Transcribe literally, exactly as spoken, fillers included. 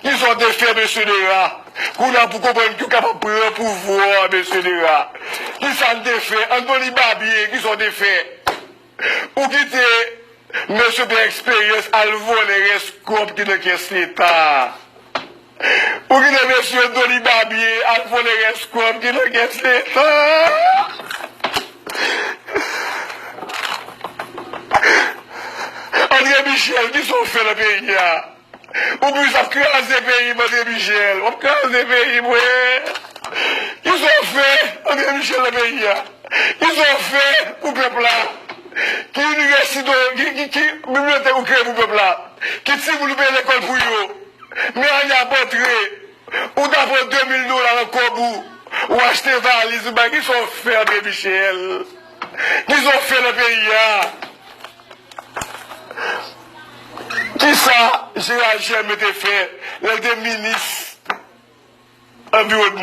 Kisa w te fè, mesye Dera? Kounye a pou konprann ki w kapab pran pouvwa, mesye Dera. Kisa n te fè? Antony Babye, kisa w te fè? Ou kite mesye Pierre Expérience al vòlè rès kòb ki nan kès Leta. Ou kite mesye Antony Babye al vòlè rès kòb ki nan kès Leta. André Michel, kisa w fè nan peyi a? Ou plis ap kraze peyi m, André Michel. W ap kraze peyi m, wi. Kisa w fè, André Michel, nan peyi a? Kisa w fè pou pèp la? Ki inivèsite, ki, ki, ki bibliyotèk ou kreye pou pèp la? Ki timoun ou peye lekòl pou yo? Men ane ap antre, ou ta pran de mil dola nan kòb ou, ou achte valiz, ou bay, kisa w fè, André Michel? Kisa w fè nan peyi a? Kisa Gérald Germain te fè lè l te minis anviwònman?